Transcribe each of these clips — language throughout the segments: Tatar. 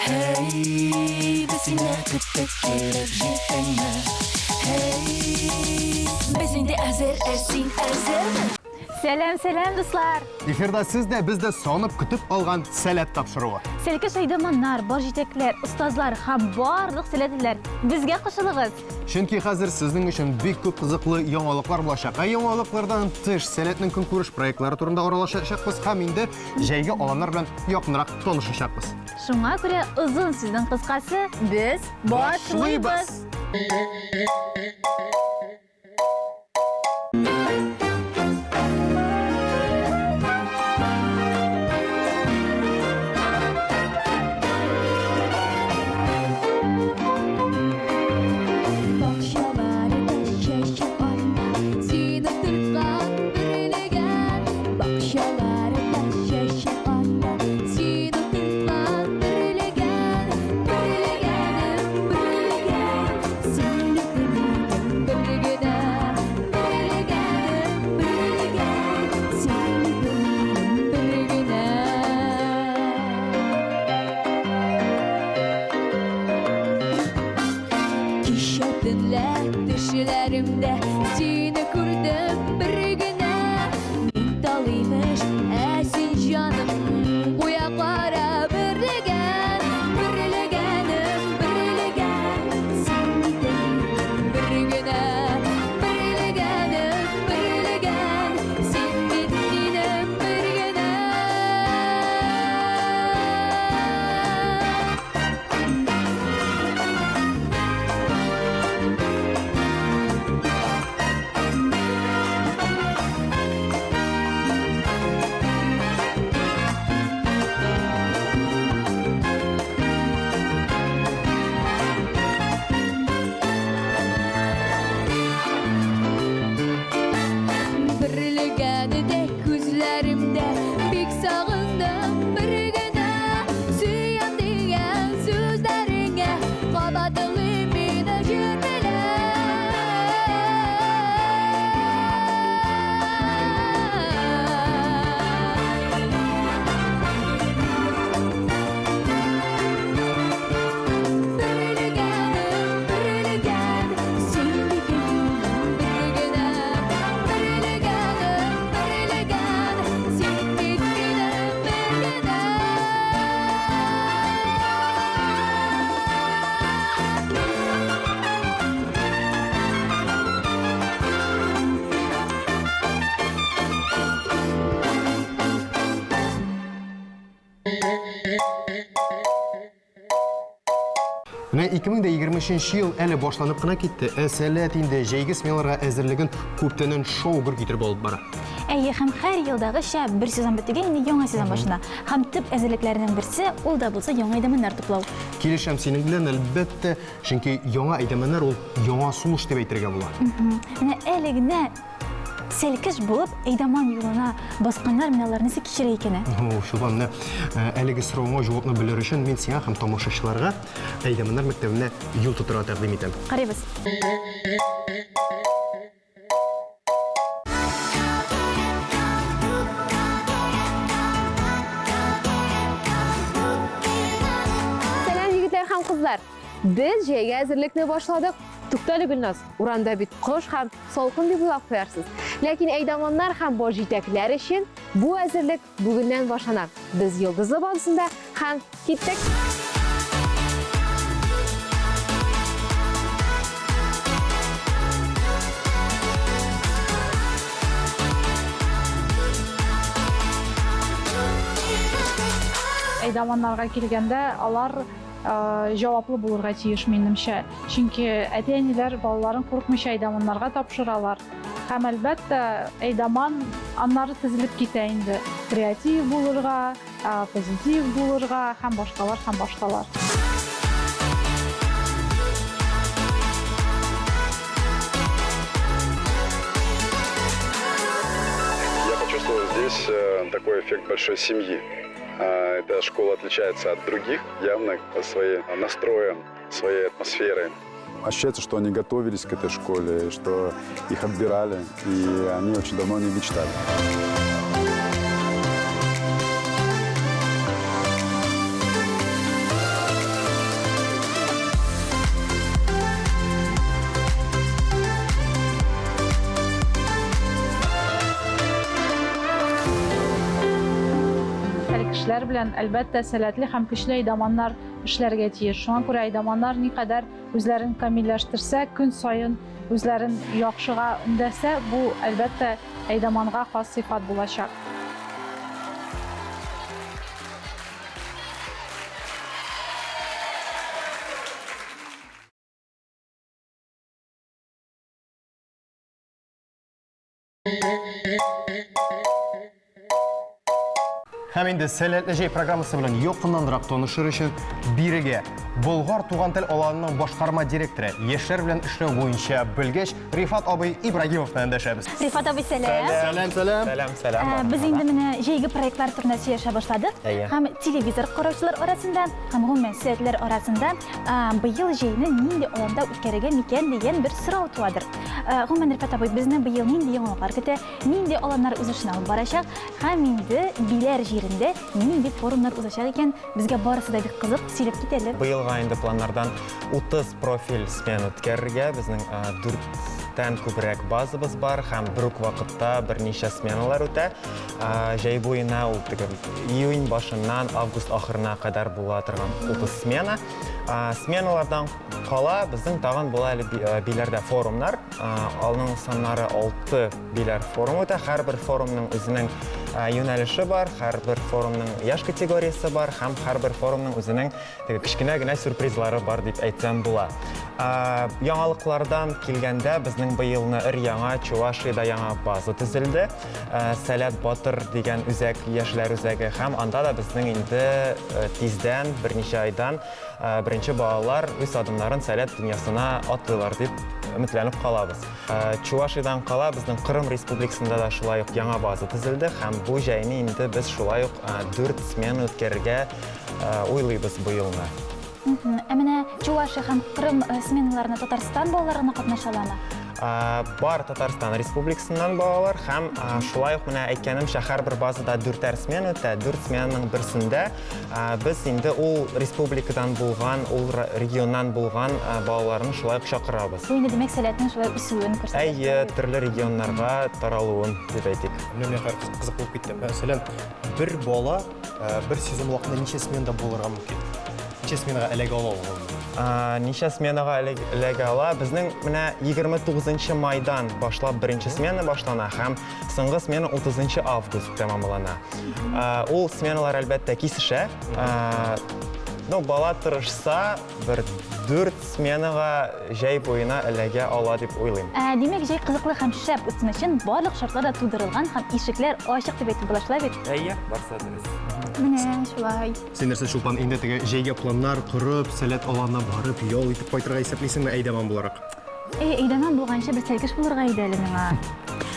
Һәй, без сине көттек, килеп җиттеңме? Һәй, без инде әзер, ә син әзерме? Сәлам, сәлам, дуслар! Эфирда сез дә, без дә санып көтеп алган Сәләт тапшыруы. Сәлкеш әйдаманнар, бар җитәкләр, остазлар һәм барлык сәләтлеләр, безгә кушылыгыз! Чөнки хәзер сезнең өчен бик күп кызыклы яңалыклар булачак. Ә яңалыклардан тыш Сәләтнең көнкүреш проектлары турында аралашачакбыз һәм инде җәйге аланнар белән якынрак танышачакбыз. Шуңа күрә озын сүзнең кыскасы, без башлыйбыз! Бакчаларда чәчәк анда, сине торткан бөрлегән. Бакчаларда чәчәк анда, сине торткан бөрлегән. Бөрлегәнем, бөрлегән, син бит минем бер генә. Бөрлегәнем, бөрлегән, син бит минем бер генә. Кичә төнлә төшләремдә сине күрдем бер генә. Мин тал имеш, ә син җаным куя кара бөрлегән. Бөрлегәнем, бөрлегән, син бит минем бер генә. Бөрлегәнем, бөрлегән, син бит минем бер генә. Берлегәне дә күзләремдә бик сагындым бер генә. Сөям дигән сүзләреңә кабатлыйм мине җыр белән. Берлегәнем, берлегән, син бит минем бер генә. Берлегәнем, берлегән, син бит минем бер генә. Менә 2023 ел әле башланып кына китте. Ә Сәләт инде җәйге сменаларга әзерлеген күптәннән шоу-гөр китереп алып бара. Әйе, һәм һәр елдагыча бер сезон бетүгә инде яңа сезон башлана. Һәм төп әзерлекләрнең берсе, ул да булса яңа әйдәмәннәр туплау. Килешәм синең белән, әлбәттә, чөнки яңа әйдәмәннәр ул яңа сулыш дип әйтергә була. Менә әле генә сәлкеш булып әйдаман юлына басканнар менә алар ничек кичерә икән, ә? О, Чулпан, менә әлеге соравыңа җавапны белер өчен мин сиңа һәм тамашачыларга әйдаманнар мәктәбенә юл тотырга тәкъдим итәм. Карыйбыз. Сәлам, егетләр һәм кызлар! Без җәйгә әзерлекне башладык. Туктале, Гөлназ, урамда бит кош һәм салкын дип уйлап куярсыз. Ләкин әйдаманнар һәм баш җитәкләр өчен бу әзерлек бүгеннән башлана. Без Йолдызлы базасында һәм киттек! Әйдаманнарга килгәндә, алар җаваплы булырга тиеш, минемчә. Чөнки әти-әниләр балаларын курыкмыйча әйдаманнарга тапшыралар. Һәм, әлбәттә, әйдаман аннары тезелеп китә инде. Креатив булырга, позитив булырга һәм башкалар, һәм башкалар. Я почувствовал здесь такой эффект большой семьи. Эта школа отличается от других явно своим настроем, своей атмосферой. Ощущается, что они готовились к этой школе, что их отбирали, и они очень давно о ней мечтали. Егетләр белән, әлбәттә, сәләтле һәм көчле әйдаманнар эшләргә тиеш. Шуңа күрә әйдаманнар никадәр үзләрен камилләштерсә, көн саен үзләрен яхшыга өндәсә, бу, әлбәттә, әйдаманга хас сыйфат булачак. Һәм инде Сәләтле җәй программасы белән якыннанрак танышыр өчен бирегә Болгар туган тел аланының башкарма директоры, яшьләр белән эшләү буенча белгеч Рифат абый Ибрагимовны эндәшәбез. Рифат абый, сәлам. Сәлам, сәлам. Сәлам, сәлам. Ә, Без инде менә җәйге проектлар турында сөйләшә башладык. Әйе. Һәм телевизор караучылар арасында, һәм гомумән сәләтлеләр арасында ә, быел җәйне нинди аланда үткәрергә микән дигән бер сорау туадыр. Ә, Гомумән, Рифат абый, безне быел нинди яңалыклар көтә, нинди аланнар үз эшен алып барачак һәм инде Биләр җирендә нинди форумнар узачак икән, безгә барысы да бик кызык, сөйләп кит әле. Быелга инде планнардан 30 профиль смен үткәрергә, безнең дүрттән күбрәк базабыз бар һәм бер үк вакытта берничә сменалар үтә. Җәй буена ул теге июнь башыннан август ахырына кадәр була торган 30 смена. Сменалардан кала безнең тагын була әле Биләрдә форумнар. Аның саннары 6 Биләр форумы үтә. Һәрбер форумның үзенең юнәлеше бар, һәрбер форумның яшь категориясе бар һәм һәрбер форумның үзенең теге кечкенә генә сюрпризлары бар дип әйтсәм була. Яңалыклардан килгәндә, безнең быелны өр-яңа Чувашиядә яңа база төзелде. Сәләт Батыр дигән үзәк, яшьләр үзәге һәм анда да безнең инде тиздән, берничә айдан беренче балалар үз адымнарын Сәләт дөньясына атлыйлар дип өметләнеп калабыз. Чувашиядән кала безнең Кырым Республикасында да шулай ук яңа база төзелде һәм бу җәйне инде без шулай ук 4 смена үткәрергә уйлыйбыз быелны. Ә менә Чувашия һәм Кырым сменаларына Татарстан балалары гына катнаша аламы? Бар Татарстан Республикасыннан балалар һәм шулай ук менә әйткәнемчә һәрбер базада дүртәр смена үтә. Дүрт сменаның берсендә без инде ул республикадан булган, ул регионнан булган балаларны шулай ук чакырабыз. Бу инде, димәк, сәләтнең шулай үсүен күрсәтә. Әйе, төрле регионнарга таралуын дип әйтик. Менә миңа хәзер кызык булып китте. Мәсәлән, бер бала бер сезон вакытында ничә сменада булырга мөмкин? Ничә сменага эләгә ала ул гомумән? Ничә сменага эләгә ала? Безнең менә 29 майдан башлап беренче смена башлана һәм соңгы смена 30 август тәмамлана. Ул сменалар, әлбәттә, кисешә. Ну, бала тырышса, бер дүрт сменага җәй буена эләгә ала дип уйлыйм. Ә, димәк, җәй кызыклы һәм шәп үссен өчен барлык шартлар да тудырылган һәм ишекләр ачык дип әйтеп була, шулай бит? Әйе, барсы да дөрес. Менә шулай. Син нәрсә, Чулпан, инде теге җәйгә планнар корып, Сәләт аланына барып, ял итеп кайтырга исәплисеңме әйдәман буларак? Әй, әйдәмән булганчы бер сәлкеш булырга иде әле миңа.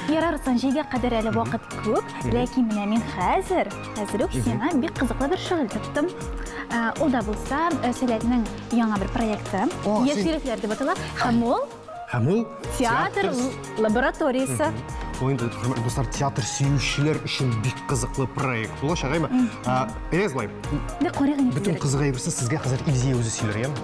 Ярар, Руслан, җәйгә кадәр әле вакыт күп, ләкин менә мин хәзер, хәзер үк сиңа бик кызыклы бер шөгыль тоттым. Ә, Ул да булса, э, Сәләтнең яңа бер проекты. О, Яшь син- йөрәкләр дип атала. Һәм ул Һәм ул театр лабораториясе. Ул инде, хөрмәтле дуслар, театр сөючеләр өчен бик кызыклы проект булачак, әйме? Ә, Әйдәгез болай, Бик карыйк инде. бөтен тизрәк. кызык әйберсен сезгә хәзер Илзия үзе сөйләр, яме?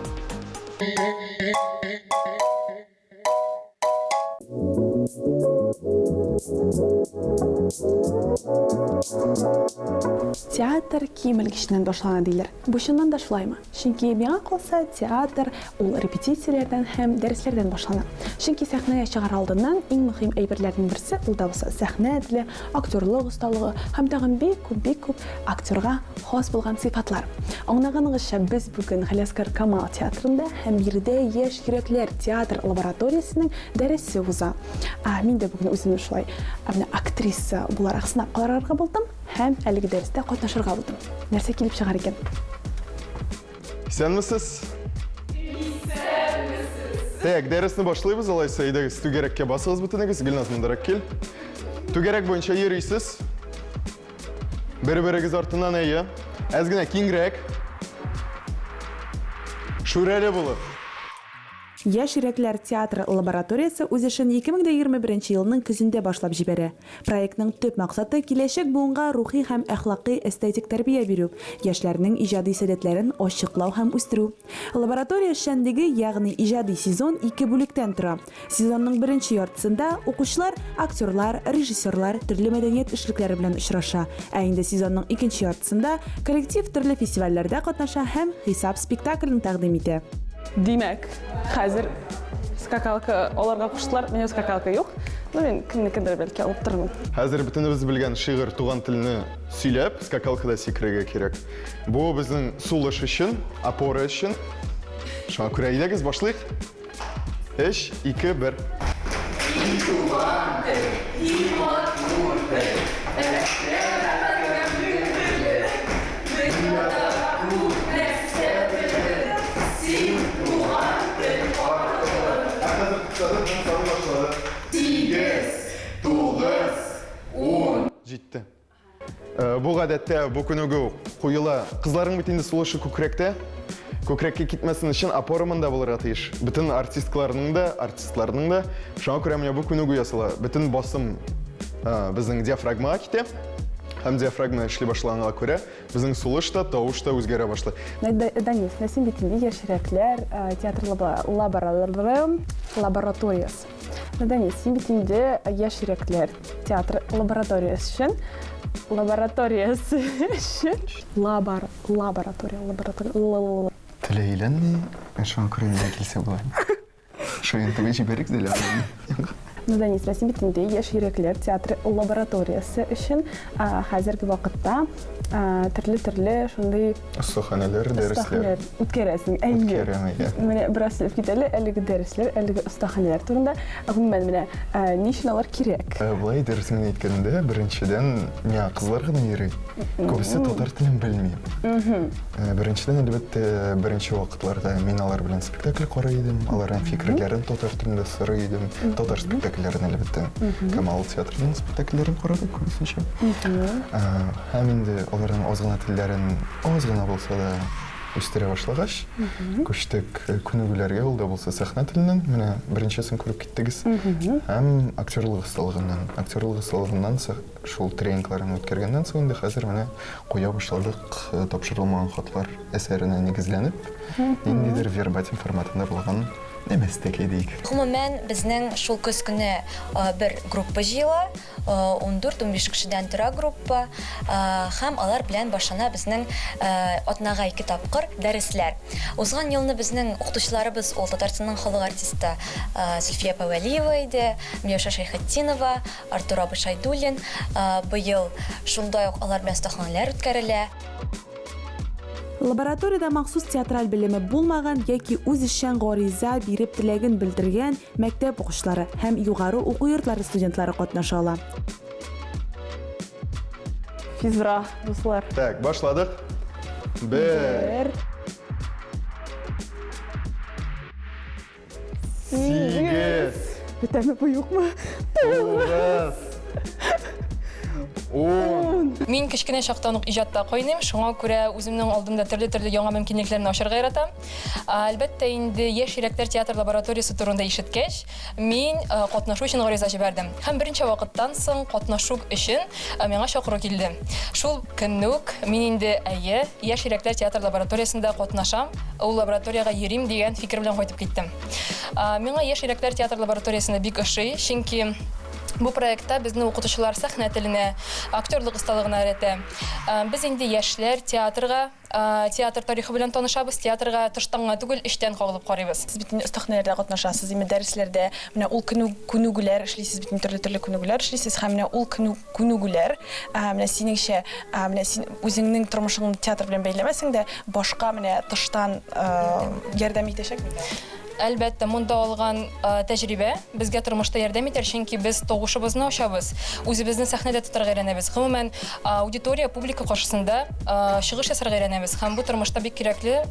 Театр кием элгеченнән башлана диләр. Бу чыннан да шулаймы? Чөнки миңа калса, театр ул репетицияләрдән һәм дәресләрдән башлана. Чөнки сәхнәгә чыгар алдыннан иң мөһим әйберләрнең берсе ул да булса сәхнә теле, актерлык осталыгы һәм тагын бик күп, бик күп актерга хас булган сыйфатлар. Аңлаганыгызча, без бүген Галиәсгар Камал театрында һәм биредә Яшь йөрәкләр театр лабораториясенең дәресе уза. Мин дә бүген үземне шулай менә актриса буларак сынап карарга булдым һәм әлеге дәрестә катнашырга булдым. Нәрсә килеп чыгар икән? Исәнмесез! Исәнмесез! Так, дәресне башлыйбыз алайса, әйдәгез, түгәрәккә басыгыз бөтенегез. Гөлназ, мондарак кил. Түгәрәк буенча йөрисез. Бер-берегез артыннан әйе. Әз генә киңрәк. Шүрәле булып. Яшь йөрәкләр театры лабораториясе үз эшен 2021 елның көзендә башлап җибәрә. Проектның төп максаты, киләчәк буынга рухи һәм әхлакый-эстетик тәрбия бирү, яшьләрнең иҗади сәләтләрен ачыклау һәм үстерү. Лаборатория эшчәнлеге, ягъни иҗади сезон ике бүлектән тора. Сезонның беренче яртысында укучылар актерлар, режиссерлар, төрле мәдәният эшлекләре белән очраша. Ә инде сезонның икенче яртысында коллектив төрле фестивальләрдә катнаша һәм хисап спектаклен тәкъдим итә. Димәк, хәзер скакалка аларга куштылар. Минем скакалка юк. Ну, мин кемнекендер бәлки алып торырмын. Хәзер бөтенебез белгән шигырь туган телне сөйләп, скакалкада сикерергә кирәк. Бу безнең сулыш өчен, опора өчен. Шуңа күрә әйдәгез, башлыйк. Өч, ике, бер. И туган тел, и матур тел, әхлак һәм гөрле, Дөньяда күп нәрсә белдем, син туган тел аркылы. Ә хәзер туктадык һәм саный башладык. Сигез, тугыз, ун. Җитте. Бу гадәттә бу күнегү куела. Кызларның бит инде сулышы күкрәктә. Күкрәккә китмәсен өчен опора монда булырга тиеш. Бөтен артисткаларның да, артистларның да. Шуңа күрә менә бу күнегү ясала. Бөтен басым безнең диафрагмага китә. Һәм диафрагма эшли башлаганга күрә, безнең сулыш та, тавыш та үзгәрә башлый. Данис, менә син бит инде яшьрәкләр театр лабораториясе. Данис, син бит инде яшь йөрәкләр театр лабораториясе өчен лабораториясе өчен лабар лаборатория лаборатория Теле әйләнми, шуңа күрә миңа килсә була. Шаян түгел җибәрик дә әле. Ну, Данис, менә син бит инде яшь йөрәкләр театры лабораториясе өчен хәзерге вакытта төрле-төрле шундый Остаханәләр, дәресләр. Остаханәләр үткәрәсең. Әйе. Үткәрәм, әйе. Менә бераз сөйләп кит әле, әлеге дәресләр, әлеге остаханәләр турында. Гомумән, менә ни өчен алар кирәк? Болай дөресен генә әйткәндә, беренчедән, миңа кызлар гына йөри. Күбесе татар телен белми. Беренчедән, әлбәттә, беренче вакытларда мин алар белән спектакль карый идем, аларның фикерләрен татар телендә сорый идем. Татар спектакльләрен, әлбәттә. Камал театрының спектакльләрен карадык күбесенчә. Һәм инде аларның аз гына телләрен аз гына булса да үстерә башлагач, күчтек күнегүләргә, ул да булса сәхнә теленнән, менә беренчесен күреп киттегез, һәм актерлык осталыгыннан. Актерлык осталыгыннан шул тренингларны үткәргәннән соң инде хәзер менә куя башладык тапшырылмаган хатлар әсәренә нигезләнеп, ниндидер вербатим форматында булган нәмәстәкәй диик. Гомумән, безнең шул көз көне бер группа җыела, 14-15 кешедән тора группа һәм алар белән башлана безнең атнага ике тапкыр дәресләр. Узган елны безнең укытучыларыбыз ул Татарстанның халык артисты Зөлфия апа Вәлиева иде, Миләүшә Шәйхетдинова, Артур абый Шәйдуллин. Быел шундай ук алар белән остаханәләр үткәрелә. Лабораториядә махсус театраль белеме булмаган яки үзешчән гариза биреп теләген белдергән мәктәп укучылары һәм югары уку йортлары студентлары катнаша ала. Физра, дуслар. Так, башладык. Бер. Сигез. Бетәме бу юкмы? Тугыз. Ун. Мин кечкенә чактан ук иҗатта кайныйм, шуңа күрә үземнең алдымда төрле-төрле яңа мөмкинлекләрне ачарга яратам. Әлбәттә инде, Яшь йөрәкләр театр лабораториясе турында ишеткәч, мин катнашу өчен гариза җибәрдем. Һәм берничә вакыттан соң катнашу өчен миңа чакыру килде. Шул көнне үк мин инде, әйе, Яшь йөрәкләр театр лабораториясендә катнашам, ул лабораториягә йөрим дигән фикер белән кайтып киттем. Миңа Яшь йөрәкләр театр лабораториясендә бик ошый, чөнки бу проектта безне укытучылар сәхнә теленә, актерлык осталыгына өйрәтә. Без инде яшьләр театрга, театр тарихы белән танышабыз, театрга тыштан гына түгел, эчтән кагылып карыйбыз. Сез бит инде остаханәләрдә катнашасыз, именно дәресләрдә, менә ул күнегүләр эшлисез бит инде, төрле-төрле күнегүләр эшлисез һәм менә ул күнегүләр, менә синеңчә, менә син үзеңнең тормышыңны театр белән бәйләмәсәң дә, башка менә тыштан ярдәм итәчәк микән? Әлбәттә, монда алган тәҗрибә безгә тормышта ярдәм итәр, чөнки без тавышыбызны ачабыз, үзебезне сәхнәдә тотарга өйрәнәбез. Гомумән, аудитория, публика каршысында чыгыш ясарга өйрәнәбез һәм бу тормышта бик кирәкле,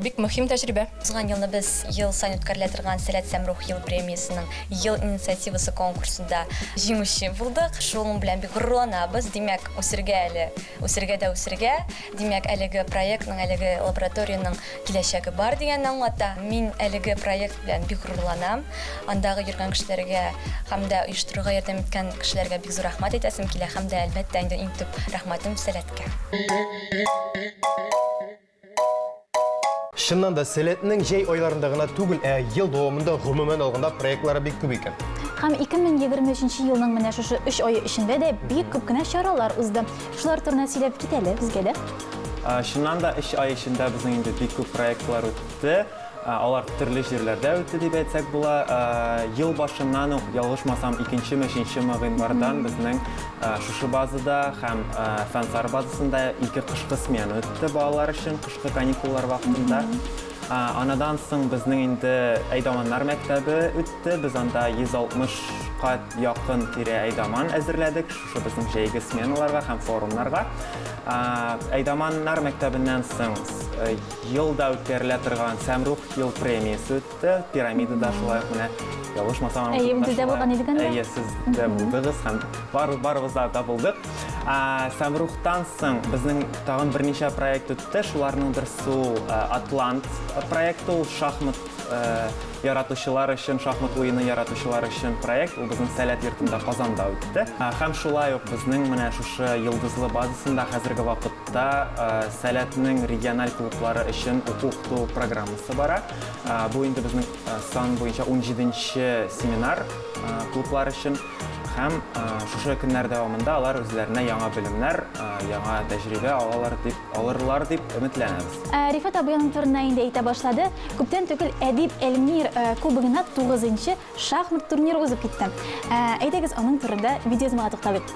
бик мөһим тәҗрибә. Узган елны без ел саен үткәрелә торган Сәләт Сәмрух ел премиясенең Ел инициативасы конкурсында җиңүче булдык. Шуның белән бик горурланабыз. Димәк, үсергә әле, үсергә дә үсергә. Димәк, әлеге проектның, әлеге лабораториянең киләчәге бар дигәнне аңлата. Мин әлеге. Әлеге проект белән бик горурланам. Андагы йөргән кешеләргә һәм дә оештырырга ярдәм иткән кешеләргә бик зур рәхмәт әйтәсем килә һәм дә, әлбәттә, инде иң төп рәхмәтем Сәләткә. Чыннан да, Сәләтнең җәй айларында гына түгел, ә ел дәвамында гомумән алганда проектлары бик күп икән. Һәм 2023 елның менә шушы өч ае эчендә дә бик күп кенә чаралар узды. Шулар турында сөйләп кит әле безгә дә. Чыннан да, өч ай эчендә безнең инде бик күп проектлар үтте. Алар төрле җирләрдә үтте дип әйтсәк була. Ел башыннан ук, ялгышмасам, икенчеме, өченчеме гыйнвардан безнең шушы базада һәм Фәнсар базасында ике кышкы смена үтте балалар өчен, кышкы каникуллар вакытында. Анадан соң безнең инде әйдаманнар мәктәбе үтте. Без анда 160 ка якын тирә әйдаман әзерләдек, шушы безнең җәйге сменаларга һәм форумнарга. Әйдаманнар мәктәбеннән соң елда үткәрелә торган Сәмрух ел премиясе үтте. Пирамидада шулай ук менә ялгышмасам, Әйе, без дә булган идек анда. Әйе, сез дә булдыгыз һәм барыбыз да булдык. Сәмрухтан соң безнең тагын берничә проект үтте. Шуларның берсе ул Атлант проекты, ул шахмат яратучылар өчен, шахмат уены яратучылар өчен проект. Ул безнең Сәләт йортында Казанда үтте. Һәм шулай ук безнең менә шушы Йолдызлы базасында хәзерге вакыт та Сәләтнең региональ клублары өчен уку-укыту программасы бара. Бу инде безнең сан буенча унҗиденче семинар клублар өчен. Һәм шушы көннәр дәвамында алар үзләренә яңа белемнәр, яңа тәҗрибә алалар дип, алырлар дип өметләнәбез. Рифат абый аның турында инде әйтә башлады. Күптән түгел Әдип Эльмир кубогына тугызынчы Шахмат турниры узып китте. Әйдәгез, аның турында видеоязмага тукталыйк.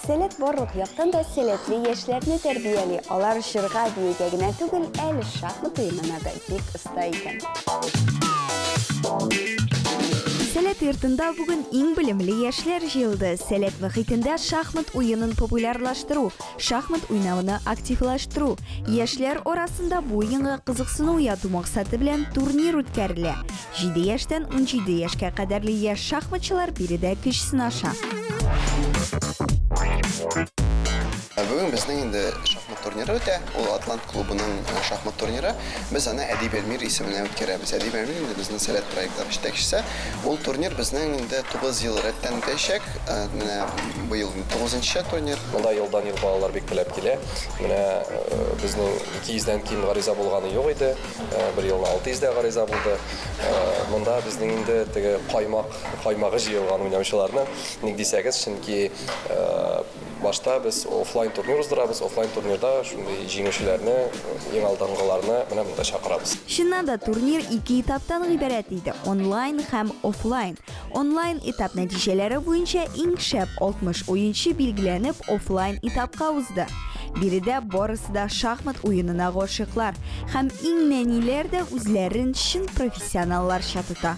Сәләт барлык яктан да сәләтле яшьләрне тәрбияли. Алар җырга, биюгә генә түгел, әле шахмат уенына да бик оста икән. Сәләт йортында бүген иң белемле яшьләр җыелды. Сәләт мөхитендә шахмат уенын популярлаштыру, шахмат уйнауны активлаштыру, яшьләр арасында бу уенга кызыксыну уяту максаты белән турнир үткәрелә. Җиде яшьтән 17 яшькә кадәрле яшь шахматчылар биредә көч сынаша. Бүген безнең инде шахмат турниры үтә. Ул Атлант клубының э, шахмат турниры. Без аны Әдип Әлмир исеменә үткәрәбез. Әдип Әлмир инде безнең Сәләт проектлары җитәкчесе. Ул турнир безнең инде 9 ел рәттән үтәчәк. Э, менә быел 9 турнир. Монда елдан-ел балалар бик теләп килә. Менә э, безнең 200 дән ким гариза булганы юк иде. Э, бер елны 600 дә гариза булды. Э, монда безнең инде теге каймак, каймагы җыелган уйнаучыларны. Ник дисәгез, чөнки э, башта без офлайн турнир уздырабыз. Офлайн турнирда шундый җиңүчеләрне, иң алдынгыларны менә монда чакырабыз. Чыннан да турнир ике этаптан гыйбарәт иде, онлайн һәм офлайн. Онлайн этап нәтиҗәләре буенча иң шәп 60 уенчы билгеләнеп, офлайн этапка узды. Биредә барысы да шахмат уенына гашыйклар һәм иң нәниләр дә үзләрен чын профессионалларча тота.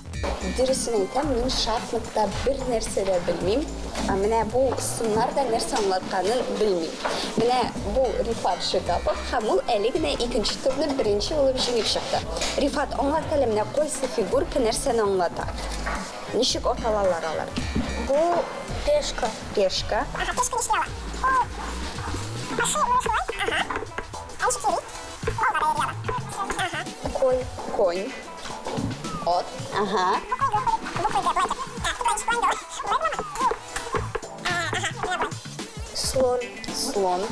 Дөресен әйтәм, мин шахматта бер нәрсә дә белмим. Ә менә бу сыннар да нәрсә аңлатканын белмим. Менә бу Рифат Шигапов һәм ул әле генә икенче турны беренче булып җиңеп чыкты. Рифат, аңлат әле, менә кайсы фигурка нәрсәне аңлата? Ничек аталалар алар? Бу пешка. Пешка. Ага, пешка ничек ала? Ул ашы менә шулай. Ага. Ә ничек йөри? Алга да йөри ала. Ага. Конь. Конь. Ат. Ага. Слон. Слон.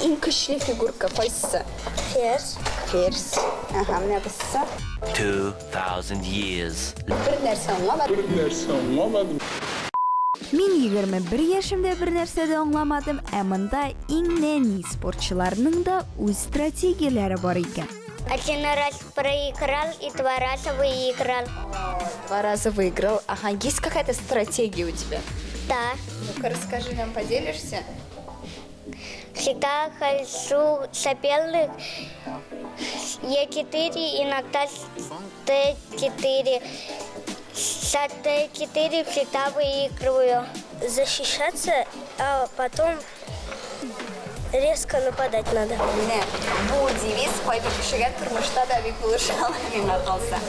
Иң көчле фигурка кайсысы? Ферзь. Ферзь. Ага, менә бусы. 2000 years. Бер нәрсә аңламадым. Бер нәрсә аңламадым. Мин 21 яшемдә бер нәрсә дә аңламадым, ә монда иң нәни спортчыларның да үз стратегияләре бар икән. Один раз проиграл и два раза выиграл. Два раза выиграл. Ага, есть какая-то стратегия у тебя? Да. Ну-ка, расскажи нам, поделишься? Всегда хожу с белых Е4, иногда Т4. С Т4 всегда выигрываю. Защищаться, а потом резко нападать надо. Менә бу девиз кайбер кешегә тормышта да бик булыша ала, миңа калса.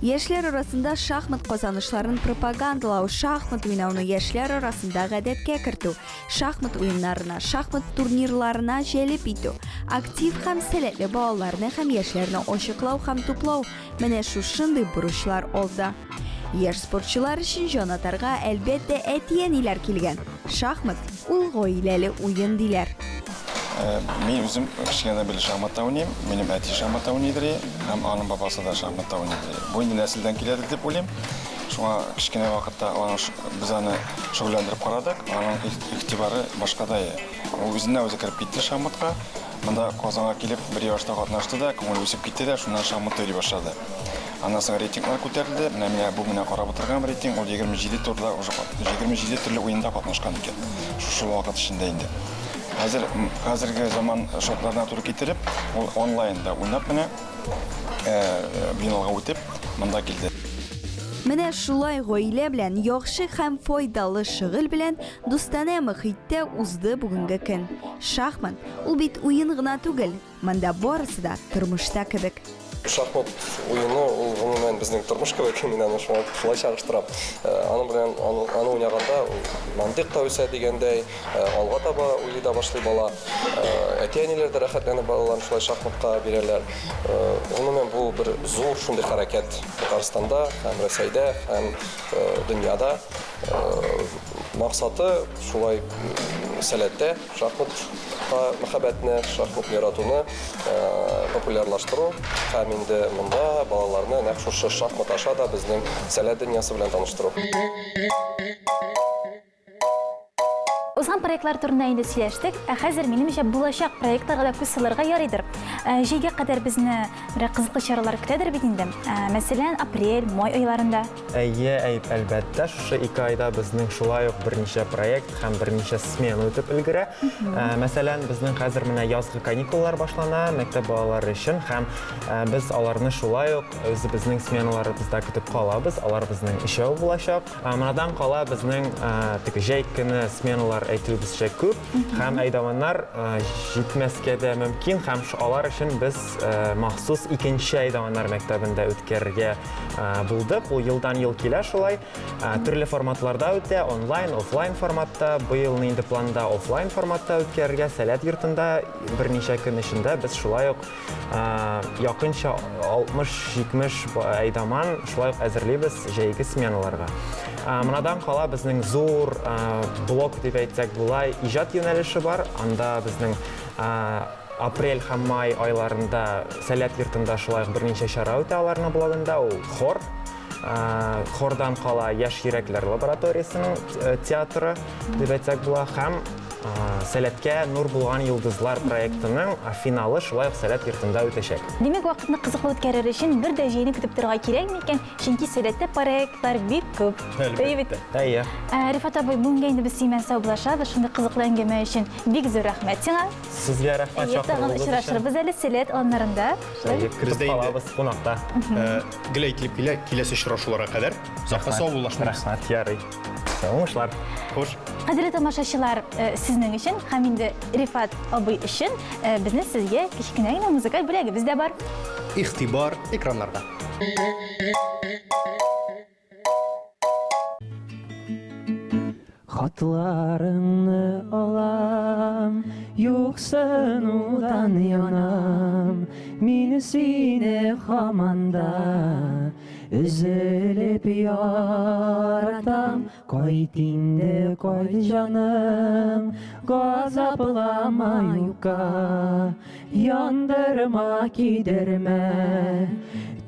Яшьләр арасында шахмат казанышларын пропагандалау, шахмат уйнауны яшьләр арасында гадәткә кертү, шахмат уеннарына, шахмат турнирларына җәлеп итү, актив һәм сәләтле балаларны һәм яшьләрне ачыклау һәм туплау, менә шушындый бурычлар алда. Яшь спортчылар өчен җанатарга, әлбәттә, әти-әниләр килгән. Шахмат, ул гаиләле уен, диләр. Мин үзем кечкенәдән бирле шахматта уйныйм. Минем әти шахматта уйныйдыр һәм аның бабасы да шахматта уйныйдыр. Бу инде нәселдән киләдер дип уйлыйм. Шуңа кечкенә вакытта аның без аны шөгыльләндереп карадык. Аның игътибары башкада иде. Ул үзеннән-үзе кереп китте шахматка. Монда Казанга килеп бер ярышта катнашты да, күңеле үсеп китте дә, шуннан шахматта йөри башлады. Аннан соң рейтинглар күтәрелде. Менә миңа бу менә карап утырган рейтинг, ул 27 турда уже 27 төрле уенда катнашкан икән. Шушы вакыт эчендә инде. Хәзер хәзерге заман шартларына туры китереп, ул онлайнда уйнап менә финалга үтеп, монда килде. Менә шулай гаилә белән, яхшы һәм файдалы шөгыль белән дустанә мохиттә узды бүгенге көн. Шахмат, ул бит уен гына түгел, монда барысы да тормышта кебек. Шахмат уены ул гомумән безнең тормыш кебек, мин аны шуңа шулай чагыштырам. Аның белән аны уйнаганда мантыйк та үсә дигәндәй, алга таба уйлый да башлый бала. Әти-әниләр дә рәхәтләнеп балаларын шулай шахматка бирәләр. Гомумән бу бер зур шундый хәрәкәт Татарстанда һәм Рәсәйдә һәм дөньяда. Максаты шулай сәләттә шахматка мәхәббәтне, шахмат яратуны популярлаштыру һәм инде монда балаларны нәкъ шушы шахмат аша да безнең сәләт дөньясы белән таныштыру. Узган проектлар турында инде сөйләштек, ә хәзер, минемчә, булачак проектларга да күз салырга ярыйдыр. Җәйгә кадәр безне берәр кызыклы чаралар көтәдер бит инде. Мәсәлән, апрель, май айларында. Әйе, әйп, әлбәттә, шушы ике айда безнең шулай ук берничә проект һәм берничә смена үтеп өлгерә. Мәсәлән, безнең хәзер менә язгы каникуллар башлана мәктәп балалары өчен һәм без аларны шулай ук үзебезнең сменаларыбызда көтеп калабыз. Алар безнең өчәү булачак. Монадан кала безнең теге җәй көне сменалар әйтүебезчә күп һәм әйдаманнар җитмәскә дә мөмкин һәм алар өчен без махсус икенче әйдаманнар мәктәбендә үткәрергә булдык. Ул елдан-ел килә шулай. Төрле форматларда үтә, онлайн, офлайн форматта. Быел инде планда офлайн форматта үткәрергә, Сәләт йортында берничә көн эчендә без шулай ук Якынча 60-70 әйдаман шулай ук әзерлибез җәйге сменаларга. Монадан кала безнең зур блок дип әйтсәк була, иҗат юнәлеше бар. Анда безнең апрель һәм май айларында Сәләт йортында шулай ук берничә чара үтә аларның блогында. Ул хор, хордан кала Яшь йөрәкләр лабораториясенең театры дип әйтсәк була һәм Сәләткә нур булган йолдызлар проектының финалы шулай ук Сәләт йортында үтәчәк. Димәк, вакытны кызыклы үткәрер өчен бер дә җәйне көтеп торырга кирәкми икән, чөнки Сәләттә проектлар бик күп. Әйе бит? Әйе. Рифат абый, бүгенгә инде без синең белән саубуллашабыз. Шундый кызыклы әңгәмә өчен бик зур рәхмәт сиңа. Сезгә рәхмәт Әйе, тагын чакыруыгыз өчен. очрашырбыз әле Сәләт аланнарында. Әйе, көтеп калабыз кунакта. Гел әйтелеп килә, киләсе очрашуларга кадәр. Озакка саубуллашмыйбыз. Рәхмәт, ярый. Уңышлар. Хуш. Кадерле тамашачылар, сезнең өчен һәм инде Рифат абый өчен безнең сезгә кечкенә генә музыкаль бүләгебез дә бар. Игътибар экраннарга. Хатларыңны алам, юксынудан янам. Мин сине һаман да өзелеп яратам. Кайт инде, кайт, җаным, газаплама юкка. Яндырма, көйдермә,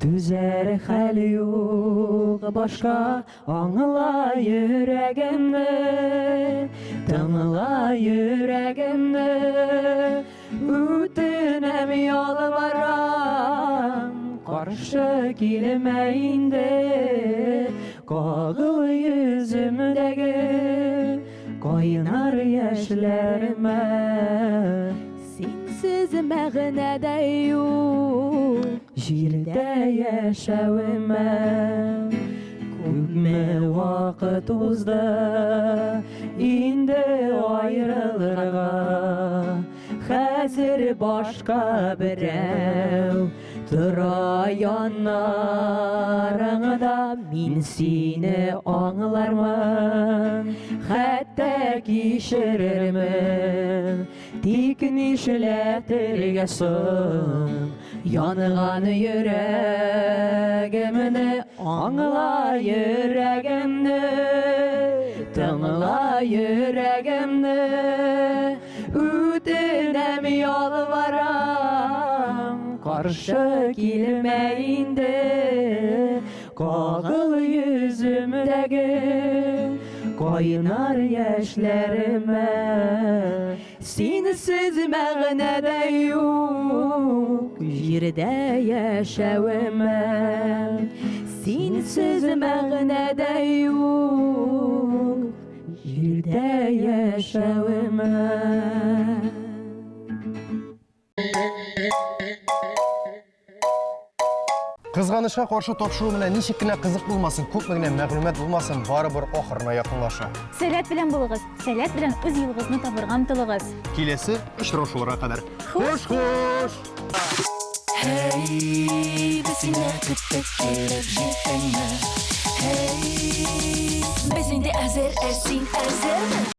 түзәр хәл юк башка. Аңла йөрәгемне, тыңла йөрәгемне, үтенәм, ялварам, каршы килмә инде, кагыл йөземдәге кайнар яшьләремә. Синсез мәгънә дә юк җирдә яшәвемә. Күпме вакыт узды инде аерылырга. Хәзер башка берәү тора яннарыңда, мин сине аңлармын, хәтта кичерермен. Тик нишләтергә соң янган йөрәгемне, аңла йөрәгемне, тыңла йөрәгемне, үтенәм, ялварам, каршы килмә инде, кагыл йөземдәге кайнар яшьләремә. Синсез мәгънә дә юк җирдә яшәвемә. Синсез мәгънә дә юк җирдә яшәвемә. Кызганычка каршы тапшыру менә ничек кенә кызык булмасын, күпме генә мәгълүмат булмасын, барыбер ахырына якынлаша. Сәләт белән булыгыз, сәләт белән үз юлыгызны табырга омтылыгыз. Киләсе очрашуларга кадәр. Хуш, хуш! Һәй, без сине көттек килеп җиттеңме? Һәй, без инде әзер, ә син әзерме?